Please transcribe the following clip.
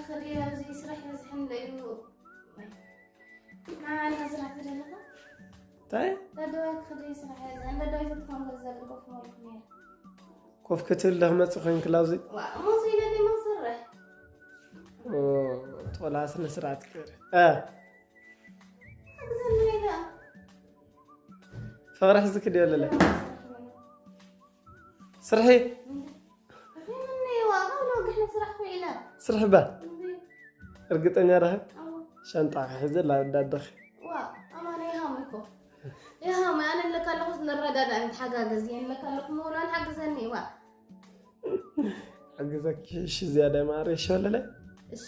ክዲ ኣብዚ ስራሕ ይበዝሕን ዶ እዩ? ንዓና ስራሕ ትደለኻ? እንታይ? ደደዋይ ክዲ ስራሕ ይበዝሕን ደደዋይ ትኾን ገዛ ግርጎፍ ማለት ነው። ኮፍ ክትብል ዶ ክመጽእ ኮይንክላ ኣብዚ? ዋ፣ እሞ እዚ ኢለ ዲማ ክሰርሕ? ኦ፣ ጦላ ስነ ስርዓት ክር። እ። ሓግዘኒ ኢለ። ፍቕሪ ሕዚ ክድዮ ኣለለ። ስርሒ። ስርሒ ባ። እርግጠኛ ዳኸ? ሻንጣ ክሕዘ ላዳደኽ። ዋ፣ ኣማና ይሃሙ እኮ። ይሃሙ፣ ኣነ ለካ ኣለኹ ንረዳዳ፣ ንተሓጋገዝ፣ የን ለካ ኣለኹ ምሁላን ሓግዘኒ፣ ዋ። ሓግዘኪ፣ እሺ፣ ዝያዳ ማሪ፣ እሺ፣ ወለለ? እሺ።